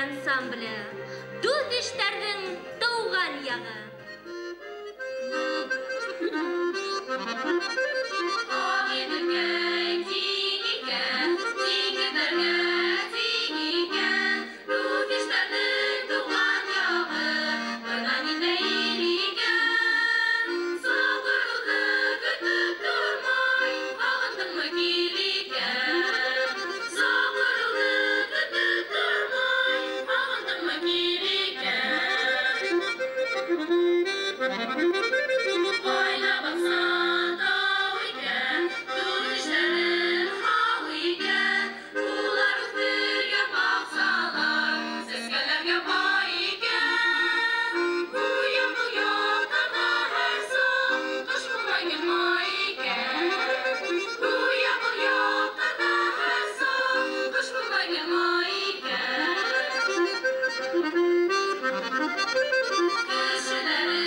Ансамбле Дуҫ-иштәрҙең тыуған яғы. Ағиҙелгә тиң икән, диңгеҙҙәргә тиң икән, дуҫ-иштәрҙең тыуған яғы, бына ниндәй ил икән. Саҡырыуҙы көтөп тормай, һағындыңмы кил икән. Саҡырыуҙы көтөп тормай, һағындыңмы кил икән. Ҡайҙа баҡһаң тау икән, дуҫ-иштәрең һау икән, улар үҫтергән баҡсалар сәскәләргә бай икән. Гүйә был яҡтарҙа һәр саҡ ҡыш булмай гел май икән. Гүйә был яҡтарҙа һәр саҡ ҡыш булмай гел май икән. Кешеләре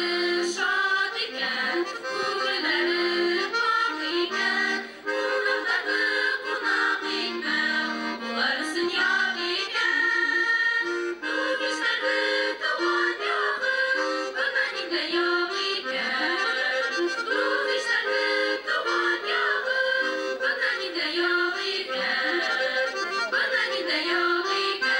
шат икән, күңелдәре пак икән, ҡунаҡтарҙы ҡунаҡ итмәү улар өсөн ят икән. Дуҫ-иштәрҙең тыуған яғы бына ниндәй яҡ икән. Дуҫ-иштәрҙең тыуған яғы бына ниндәй яҡ икән. Бына ниндәй яҡ икән.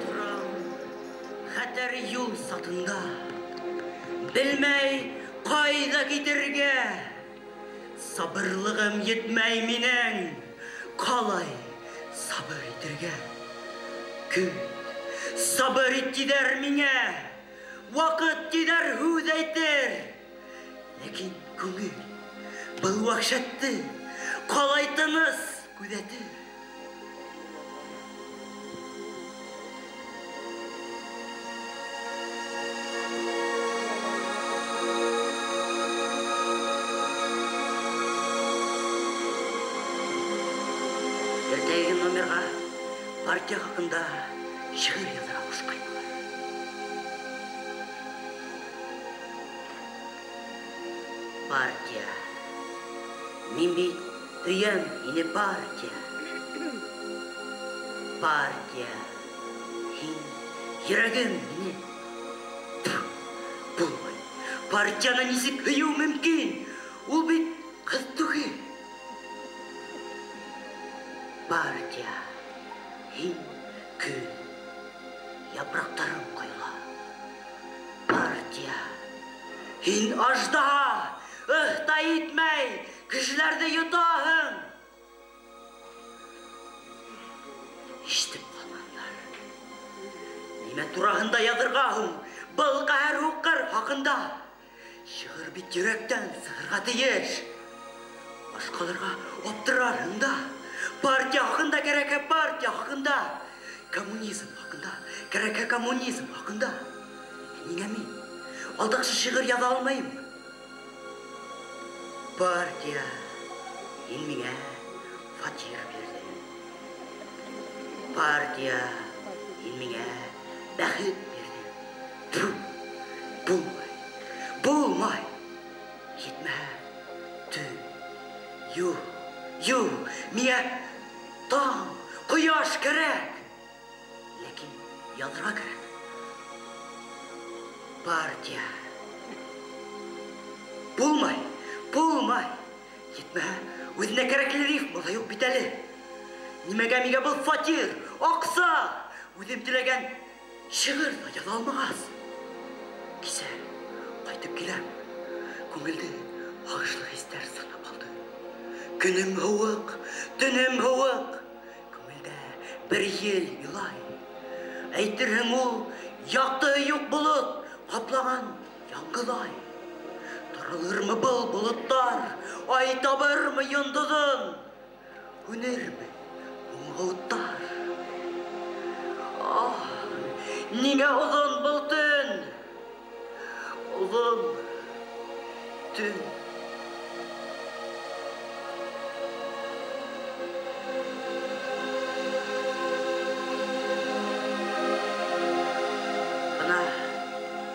Торам хәтәр юл сатында, белмәй ҡайҙа китергә. Сабырлығым етмәй минең, ҡалай сабыр итергә. Көт, сабыр ит тиҙәр миңә, ваҡыт тиҙәр һүҙ әйтер. Ләкин күңел был вәхшәтте ҡалай тыныс күҙәтер. Иртәгә номерға партия хаҡында шиғыр яҙырға ҡушҡайнылар. Партия. Мин бит һөйәм һине, партия. Партия. Һин йөрәгем мине. Тф, булмай. Партияны нисек һөйөү мөмкин? Ул бит ҡыҙ түгел. Партия. Һин көл. Япраҡтарым ҡойола. Партия. Һин аждаһа. Ыһ та итмәй, кешеләрҙе йотаһың. Ишетеп ҡалғандар. Нимә тураһында яҙырға һуң? Был ҡәһәр һуҡҡыр хаҡында. Шиғыр бит йөрәктән сығырға тейеш. Башҡаларға аптырарһың да. Партия хаҡында кәрәкһә партия хаҡында. Коммунизм хаҡында кәрәкһә коммунизм хаҡында. Ниңә мин алдаҡсы шиғыр яҙа алмайым? Партия, һин миңә фатир бирҙең. Партия, һин миңә бәхет бирҙең. Тфү, булмай, булмай. Етмәһә төн. Юҡ, юҡ, миңә таң, ҡояш кәрәк. Ләкин яҙырға кәрәк. Партия. Булмай, булмай. Етмәһә, үҙенә кәрәкле рифма ла юҡ бит әле. Нимәгә миңә был фатир, аҡса? Үҙем теләгән шиғыр ҙа яҙа алмағас. Кисә ҡайтып киләм. Күңелде һағышлы хистәр сырнап алды. Көнөм һыуыҡ, төнөм һыуыҡ. Күңелдә бер ел илай. Әйтерһең ул яҡты юҡ болот ҡаплаған яңғыҙ ай. Таралырмы был болоттар, ай табырмы йондоҙон? Һүнерме һуңғы уттар? Ах, ниңә оҙон был төн? Оҙон төн. Бына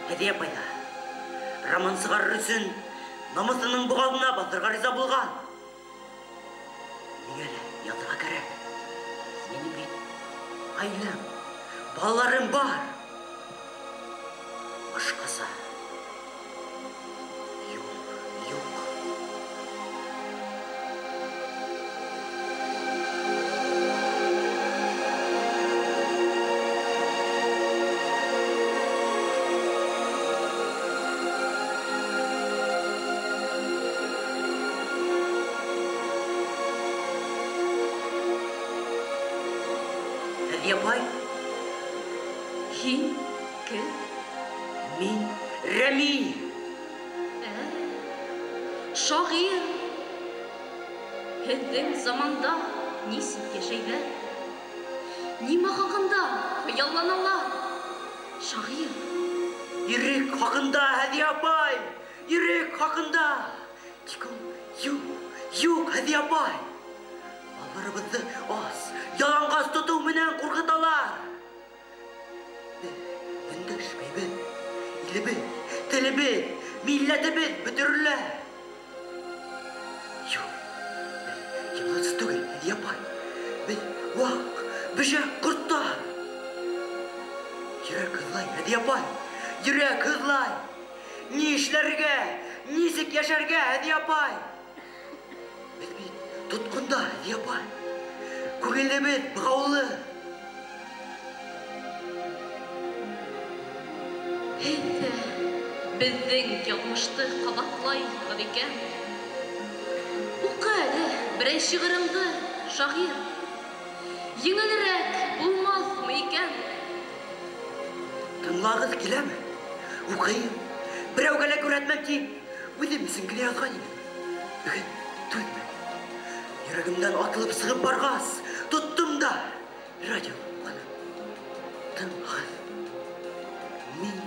Һәҙиә апай ҙа роман сығарыр өсөн Намыҫының боғаҙына баҫырға риза булған. Миңә лә яҙырға кәрәк. Минең бит ғаиләм, балаларым бар. Башҡаса юл юҡ. Һеҙ апай? Һин кем? Мин Рәми. Шағир. Һеҙҙең заманда нисек йәшәйҙәр? Нимә хаҡында хыялланалар? Шағир. Ирек хаҡында, Һәҙиә апай. Ирек хаҡында. Тик ул юҡ, юҡ, Һәҙиә апай. Балаларыбыҙҙы ас, яланғас тотоу менән ҡурҡыталар. Беҙ өндәшмәйбеҙ. Илебеҙ, телебеҙ, милләтебеҙ бөтөрөлә. Юҡ, беҙ йымласы түгел, Һәҙиә апай. Беҙ ваҡ, бөжәк ҡорттар. Йөрәк һыҙлай, Һәҙиә апай, йөрәк һыҙлай. Ни эшләргә, нисек йәшәргә, Һәҙиә апай? Беҙ бит тотҡонда, Һәҙиә апай. Күңелебеҙ бығаулы. Һеҙ ҙә беҙҙең яҙмышты ҡабатлайһығыҙ икән. Уҡы әле берәй шиғырыңды, шағир. Еңелерәк булмаҫмы икән? Тыңлағыҙ киләме? Уҡыйым. Берәүгә лә күрһәтмәм тип, үҙем өсөн генә яҙған инем. Бөгөн түҙмәнем. Йөрәгемдән атылып сығып барғас, тоттом да радио уҡыным. Тыңлағыҙ. Мин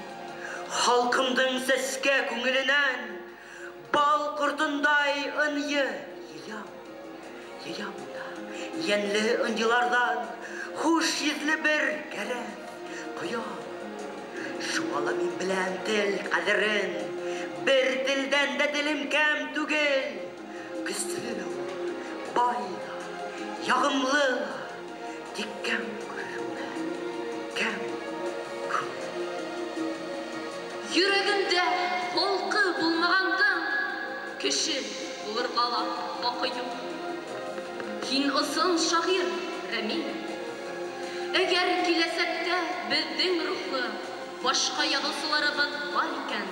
халҡымдың сәскә күңеленән бал ҡортондай ынйы йыям. Йыям да йәнле ынйыларҙан хуш еҫле бер кәрәҙ ҡоям. Шуға ла мин беләм тел ҡәҙерен, бер телдән дә телем кәм түгел. Көслө лә ул, бай ҙа, яғымлы ла, тик кәм күрер уны, кәм күрер. Йөрәгендә холҡо булмағандың кеше булырға ла хаҡы юҡ. Һин ысын шағир, Рәми. Әгәр киләсәктә беҙҙең рухлы башҡа яҙыусыларыбыҙ бар икән,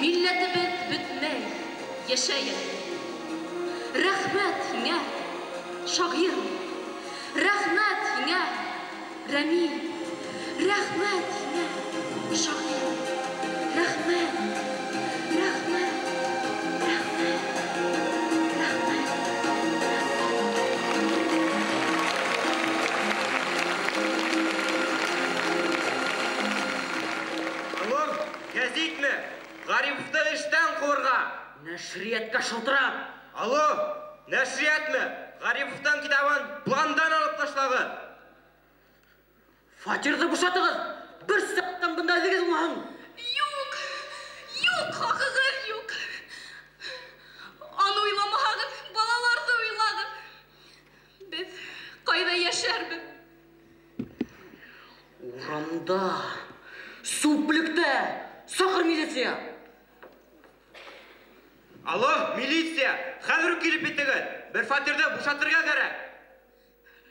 милләтебеҙ бөтмәй, йәшәй әле. Рәхмәт һиңә, шағир. Рәхмәт һиңә, Рәми. Рәхмәт һиңә, шағир. Рәхмәт, рәхмәт, рәхмәт, рәхмәт. Алло, гәзитме? Ғариповты эштән ҡыуырға. Нәшриәткә шылтырат. Алло, нәшриәтме? Ғариповтың китабын пландан алып ташлағыҙ. Фатирҙы бушатығыҙ. Бер сәғәттән бында эҙегеҙ булмаһын. Юҡ, юҡ, хаҡығыҙ юҡ. Аны уйламаһағыҙ, балаларҙы уйлағыҙ. Беҙ ҡайҙа йәшәрбеҙ? Урамда, сүплектә, саҡыр милиция. Алло, милиция, хәҙер үк килеп етегеҙ. Бер фатирҙы бушатырға кәрәк.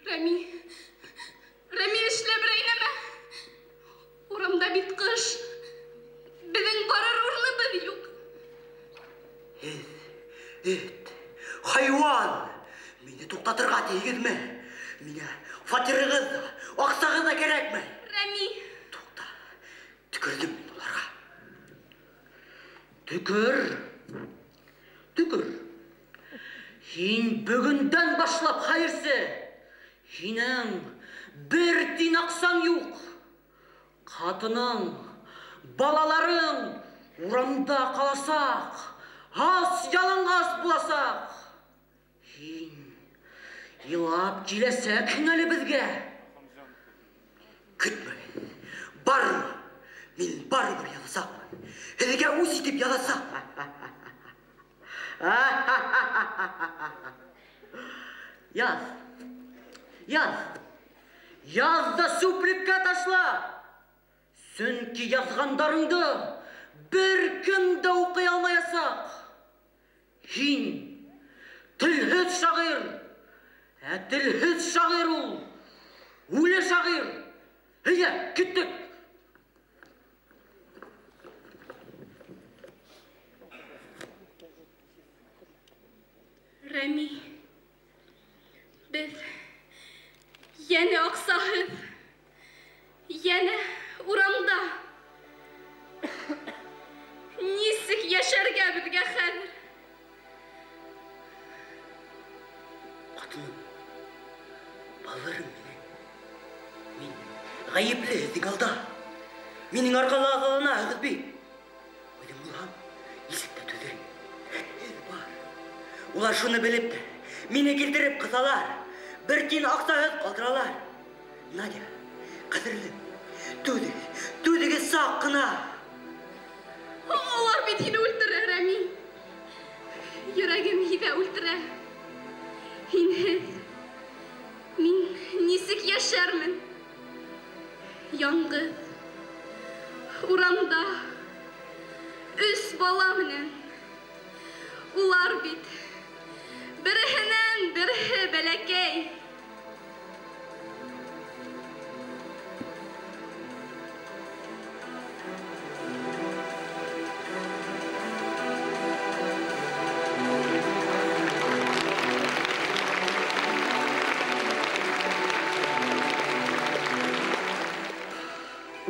Рәми, Рәми, эшлә берәй нәмә. Урамда бит ҡыш. Беҙҙең барыр урыныбыҙ юҡ. Һеҙ, эт, хайуан, мине туҡтатырға тейегеҙме? Миңә фатирығыҙ ҙа, аҡсағыҙ ҙа кәрәкмәй. Рәми. Туҡта, төкөрҙөм мин уларға. Төкөр, төкөр. Һин бөгөндән башлап хәйерсе. Һинең бер тин аҡсаң юҡ. Ҡатының, балаларың урамда ҡаласаҡ, ас яланғас буласаҡ. Һин илап киләсәкһең әле беҙгә. Көтмәгеҙ, бармы? Мин барыбер яҙасаҡмын. Һеҙгә үс итеп яҙасаҡмын. Яҙ, яҙ, яҙ ҙа сүплеккә ташла. Сөнки яҙғандарыңды бер кем дә уҡый алмаясаҡ. Һин телһеҙ шағир, ә телһеҙ шағир ул үле шағир. Әйҙә, киттек. Рәми, беҙ йәнә аҡсаһыҙ, йәнә урамда. Нисек йәшәргә беҙгә хәҙер? Ҡатыным, балаларым минең. Мин ғәйепле һеҙҙең алда. Минең арҡала аҙаланаһығыҙ бит. Үҙем булһам, нисек тә түҙер. Һеҙ бар. Улар шуны белеп тә, мине килтереп ҡыҫалар. Бер тин аҡсаһыҙ ҡалдыралар. Надя, ҡәҙерлем, түҙегеҙ, түҙегеҙ саҡ ҡына. Улар бит һине үлтерә, Рәми. Йөрәгем һиҙә үлтерә. Һинһеҙ мин нисек йәшәрмен? Яңғыҙ, урамда, өс бала менән. Улар бит береһенән береһе бәләкәй.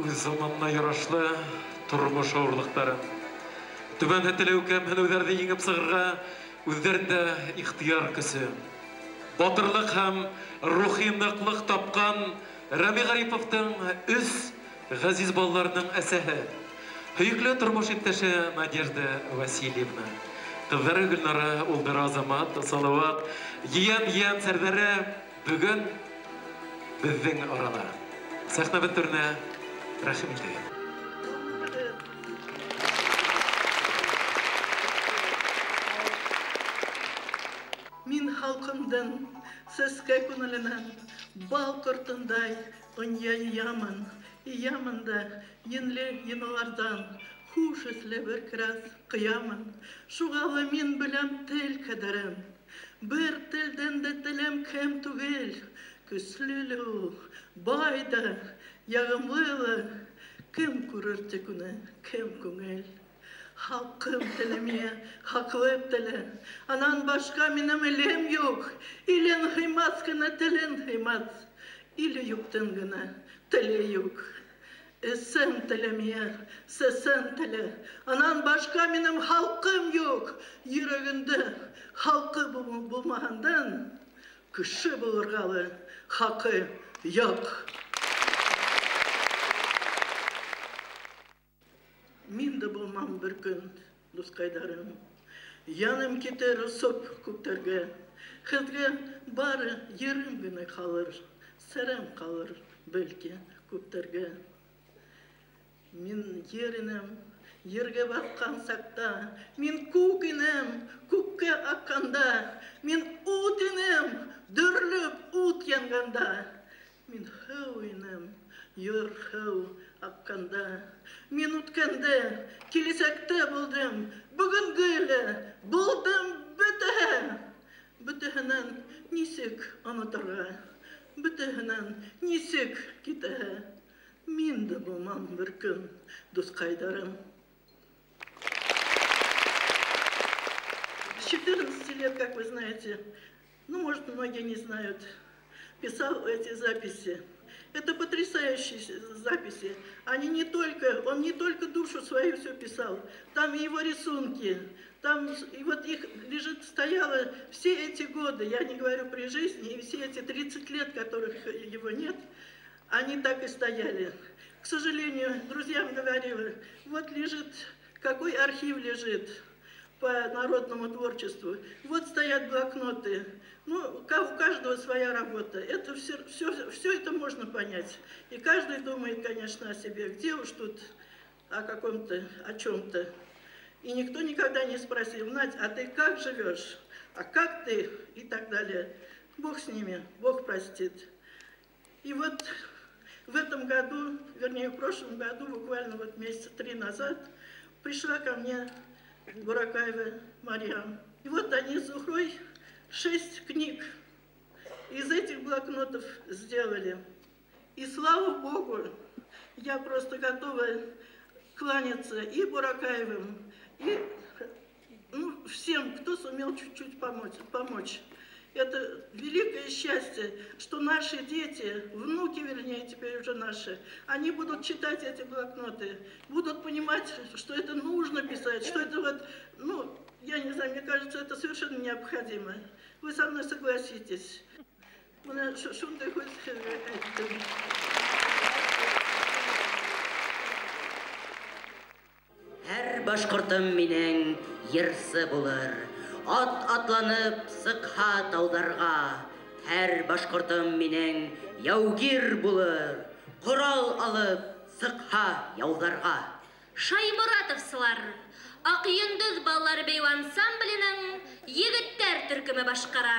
Үҙ заманына ярашлы тормош ауырлыҡтары. Түбән һәтелеү кәмһенеүҙәрҙе еңеп сығырға үҙҙәрендә ихтыяр көсө, батырлыҡ һәм рухи ныҡлыҡ тапҡан Рәми Ғариповтың өс ғәзиз балаларының әсәһе, һөйөклө тормош иптәше Надежда Васильевна, ҡыҙҙары Гөлнара, улдары Азамат, Салауат, ейән Сәрҙәре бөгөн беҙҙең арала. Сәхнәбеҙ түренә рәхим итегеҙ. Мин халҡымдың сәскә күңеленән бал ҡортондай ынйы йыямын, йыямын да енле йыналарҙан хуш еҫле бер керәс ҡыямын. Шуға ла мин беләм тел ҡәҙерен. Бер телдән дә телем кәм түгел. Көслө лә ул, бай ҙа, яғымлы ла. Кем күрер тик уны, кем күңел. Халҡым теле миңә, хаҡлы теле. Анан башҡа минең илем юҡ. Илен һыймаҫ ҡына, телен һыймаҫ. Иле юҡтың ғына теле юҡ. Эсен теле миңә, сәсен теле. Анан башҡа минең халҡым юҡ. Йөрәгендә халҡы булмағандан кеше булырға ла хаҡы юҡ. Мин дә булмам бер көн, дуҫҡайҙарым. Яным китер осоп күктәргә. Һеҙгә бары ерем генә ҡалыр, сәрәм ҡалыр, бәлки, күптәргә. Мин ер инем, ергә баҫҡан саҡта, мин күк инем, күккә аҡҡанда, мин ут инем, дөрлөп ут янғанда, мин һыу инем, йыр һыу аҡҡанда. Мин үткәндә, киләсәктә булдым, бөгөнгө лә булдым бөтәһе. Бөтәһенән нисек оноторға, бөтәһенән нисек китәһе. Мин дә булмам бер көн, дуҫҡайҙарым. С 14 лет, как вы знаете, ну, может, многие не знают, писал эти записи. Это потрясающие записи. Они не только, он не только душу свою все писал, там и его рисунки, там и вот их лежит, стояло все эти годы, я не говорю при жизни, и все эти 30 лет, которых его нет, они так и стояли. К сожалению, друзьям говорила, вот лежит, какой архив лежит по народному творчеству, вот стоят блокноты. Ну, у каждого своя работа. Это все это можно понять. И каждый думает, конечно, о себе. Где уж тут о каком-то, о чем-то. И никто никогда не спросил: Надь, а ты как живешь? А как ты? И так далее. Бог с ними, Бог простит. И вот в этом году, вернее, в прошлом году, буквально вот месяца 3 назад, пришла ко мне Буракаева Марьям. И вот они с Зухрой 6 книг из этих блокнотов сделали. И слава Богу, я просто готова кланяться и Буракаевым, и всем, кто сумел чуть-чуть помочь. Это великое счастье, что наши дети, внуки, вернее, теперь уже наши, они будут читать эти блокноты, будут понимать, что это нужно писать, что это вот, ну, я не знаю, мне кажется, это совершенно необходимо. Вы со мной согласитесь. Һәр башҡортом минең йырсы булыр, ат атланып сыҡһа тауҙарға. Һәр башҡортом минең яугир булыр, ҡорал алып сыҡһа яуҙарға. Шайморатовсылар Аҡ йондоҙ балалар бейеү ансамбленең егеттәр төркөмө башҡара.